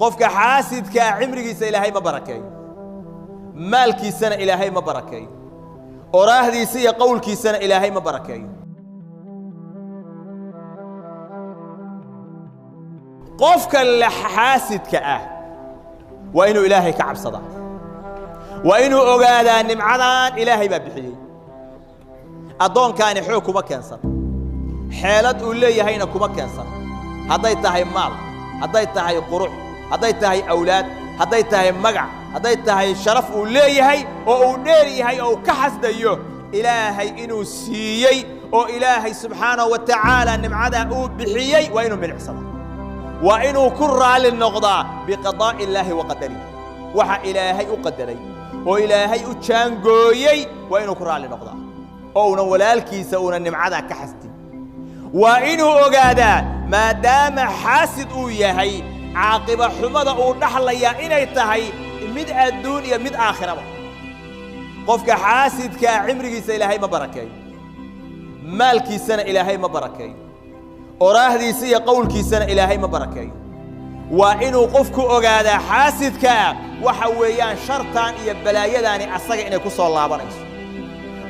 Qofka xaasidkaa cimrigiisa Ilaahay ma barakeeyo, maalkiisana Ilaahay ma barakeeyo, oraahdiisa iyo qowlkiisana Ilaahay ma barakeeyo. Qofka la xaasidka ah waa inuu Ilaahay ka cabsadaa, waa inuu ogaadaa nimcadan Ilaahay baa bixiyey. Addoonkaani xoog kuma keensan, xeelad uu leeyahayna kuma keensan. Hadday tahay maal, hadday tahay qurux, hadday tahay awlaad, hadday tahay magac, hadday tahay sharaf uu leeyahay oo uu dheer yahay oo uu ka xasdayo, Ilaahay inuu siiyey oo Ilaahay subxaanahu wa tacaala nimcadaa uu bixiyey waa inuu milicsadaa, waa inuu ku raalli noqdaa biqadaa'i illaahi wa qadarihi. Waxa Ilaahay u qadaray oo Ilaahay u jaangooyey waa inuu ku raalli noqdaa oo uunan walaalkiisa uunan nimcadaa ka xasdin. Waa inuu ogaadaa maadaama xaasid uu yahay caaqiba xumada uu dhaxlayaa inay tahay mid adduun iyo mid aakhiraba. Qofka xaasidkaa cimrigiisa Ilaahay ma barakeeyo, maalkiisana Ilaahay ma barakeeyo, oraahdiisa iyo qowlkiisana Ilaahay ma barakeeyo. Waa inuu qofku ogaadaa xaasidkaa waxa weeyaan shartan iyo balaayadaani asaga inay ku soo laabanayso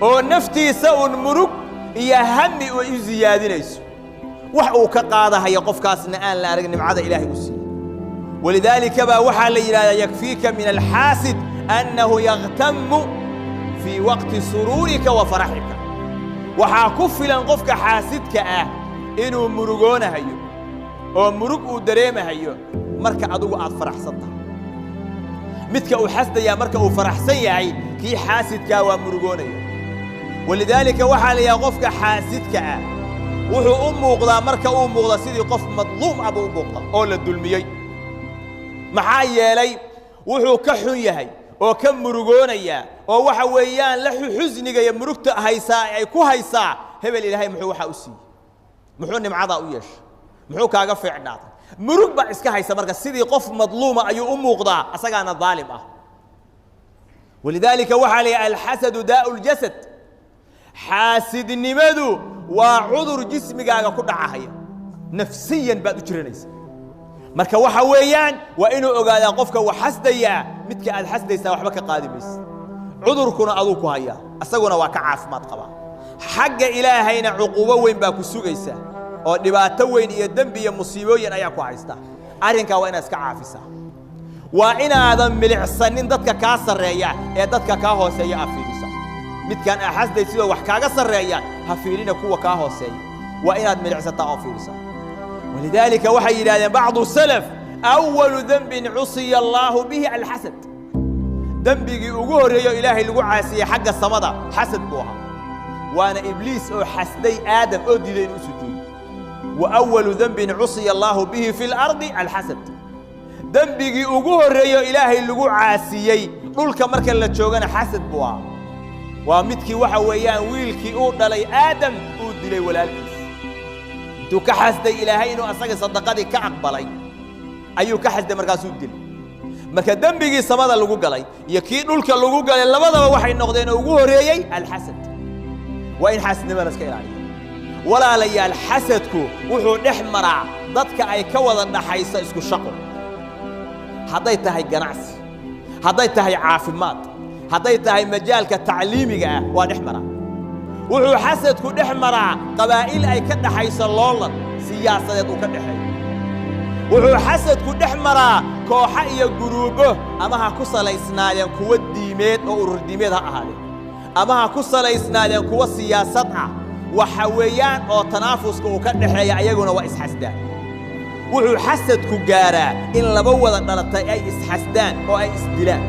oo naftiisa uun murug iyo hami u ziyaadinayso, wax uu ka qaadahayo qofkaasna aan la arag nimcada Ilaahay u siiyey. Walidaalika baa waxaa la yidhahdaa yakfiika min alxaasid annahu yakhtamu fii waqti suruurika wa faraxika. Waxaa ku filan qofka xaasidka ah inuu murugoonahayo oo murug uu dareemahayo marka adigu aad faraxsan tahay. Midka uu xasdayaa marka uu faraxsan yahay, kii xaasidkaa waa murugoonaya. Walidaalika waxaa la yidhaha qofka xaasidka ah wuxuu u muuqdaa marka uu muuqda sidii qof madluum ah buu u muuqdaa oo la dulmiyey. Maxaa yeelay wuxuu ka xun yahay oo ka murugoonayaa oo waxa weeyaan la xusniga iyo murugta haysaa ay ku haysaa, hebel Ilaahay muxuu waxaa u siiyey, muxuu nimcadaa u yeeshay, muxuu kaaga fiicnaaday. Murug baa iska haysa, marka sidii qof madluuma ayuu u muuqdaa, asagaana daalim ah. Walidaalika waxaa la yidhaha alxasadu daa'u ljasad. Xaasidnimadu waa cudur jismigaaga ku dhacahaya, nafsiyan baad u jiranaysa. Marka waxa weeyaan waa inuu ogaadaa qofka wax xasdayaa, midka aad xasdaysaa waxba ka qaadi maysid, cudurkuna aduu ku hayaa, asaguna waa ka caafimaad qabaa. Xagga Ilaahayna cuquubo weyn baa ku sugaysa oo dhibaato weyn iyo dembi iyo musiibooyin ayaa ku haysta. Arrinkaa waa inaad iska caafisaa, waa inaadan milicsanin dadka kaa sarreeya ee dadka kaa hooseeya aad fiidhisa. Midkaan aa xasday sidoo wax kaaga sarreeya ha fiirina, kuwa kaa hooseeya waa inaad milicsataa oo fiidhisa. Walidaalika waxay yidhahdeen bacdu salaf, awalu dembin cusiya allaahu bihi alxasad. Dembigii ugu horreeyo Ilaahay lagu caasiyey xagga samada xasad buu ahaa, waana Ibliis oo xasday Aadam oo diiday inuu u sujuudo. Wa awalu dembin cusiya allaahu bihi fi lardi alxasad. Dembigii ugu horreeyo Ilaahay lagu caasiyey dhulka marka la joogana xasad buu ahaa, waa midkii waxa weeyaan wiilkii uu dhalay Aadam uu dilay walaalkiis. Intuu ka xasday Ilaahay inuu asaga sadaqadii ka aqbalay ayuu ka xasday, markaasuu dilay. Marka dembigii samada lagu galay iyo kii dhulka lagu galay labadaba waxay noqdeen oo ugu horreeyey alxasad. Waa in xaasidnimada la iska ilaaliyo. Walaalayaal, xasadku wuxuu dhex maraa dadka ay ka wada dhaxayso isku shaqo, hadday tahay ganacsi, hadday tahay caafimaad, hadday tahay majaalka tacliimiga ah, waa dhex maraa. Wuxuu xasadku dhex maraa qabaa'il ay ka dhaxayso loolan siyaasadeed uu ka dhexeeyo. Wuxuu xasadku dhex maraa kooxo iyo guruubo, ama ha ku salaysnaadeen kuwo diimeed oo urur diimeed ha ahaadeen, ama ha ku salaysnaadeen kuwo siyaasad ah, waxa weeyaan oo tanaafuska uu ka dhexeeya, ayaguna waa isxasdaan. Wuxuu xasadku gaaraa in laba wada dhalatay ay isxasdaan oo ay isdilaan.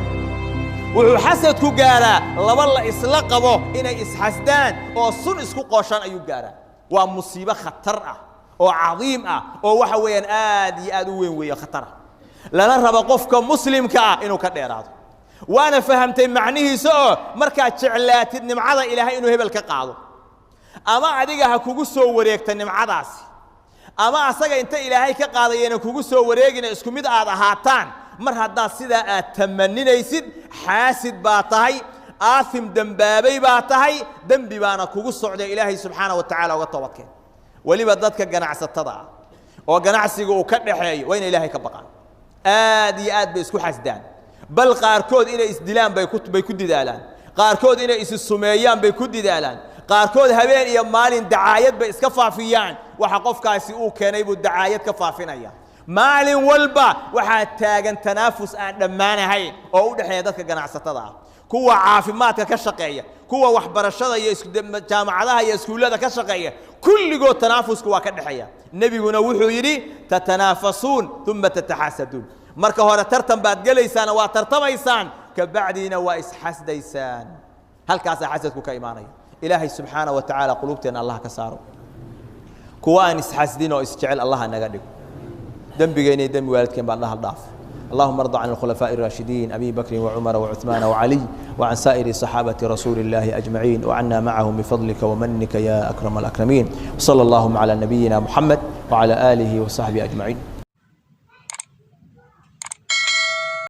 Wuxuu xasadku gaaraa laba la isla qabo inay isxasdaan oo sun isku qooshaan ayuu gaaraa. Waa musiibo khatar ah oo cadiim ah oo waxa weeyaan aad iyo aad u weyn weeye, khatar ah, lana rabo qofka muslimka ah inuu ka dheeraado. Waana fahamtay macnihiisa oo markaad jeclaatid nimcada Ilaahay inuu hebel ka qaado, ama adiga ha kugu soo wareegta nimcadaasi, ama asaga inta Ilaahay ka qaadayana kugu soo wareegina, isku mid aad ahaataan, mar haddaad sidaa aad tamaninaysid xaasid baa tahay, aasim dembaabay baa tahay, dembi baana kugu socday. Ilaahay subxaana wa tacaala uga toobadkeen. Weliba dadka ganacsatada ah oo ganacsiga uu ka dhaxeeyo waa inay Ilaahay ka baqaan. Aad iyo aad bay isku xasdaan, bal qaarkood inay isdilaan bay ku didaalaan, qaarkood inay isi sumeeyaan bay ku didaalaan, qaarkood habeen iyo maalin dacaayad bay iska faafiyaan. Waxa qofkaasi uu keenay buu dacaayad ka faafinaya. Maalin walba waxaa taagan tanaafus aan dhammaanahayn oo u dhexeeya dadka ganacsatada ah, kuwa caafimaadka ka shaqeeya, kuwa waxbarashada iyo jaamacadaha iyo iskuullada ka shaqeeya, kulligood tanaafusku waa ka dhexeeya. Nebiguna wuxuu yidhi: tatanaafasuun uma tataxaasaduun. Marka hore tartan baad gelaysaana, waa tartamaysaan, kabacdiina waa isxasdaysaan. Halkaasaa xasadku ka imaanaya. Ilaahay subxaana wa tacaala quluubteenna Allah ka saaro kuwa aan isxasdin oo isjecel, Allah naga dhigo. Dembigeena iyo dembi waalidkeen baan dhahal dhaaf. اللهم ارض عن الخلفاء الراشدين أبي بكر وعمر وعثمان وعلي، وعن سائر صحابة رسول الله أجمعين، وعنا معهم بفضلك ومنك يا أكرم الأكرمين. وصلى اللهم على نبينا محمد وعلى آله وصحبه أجمعين.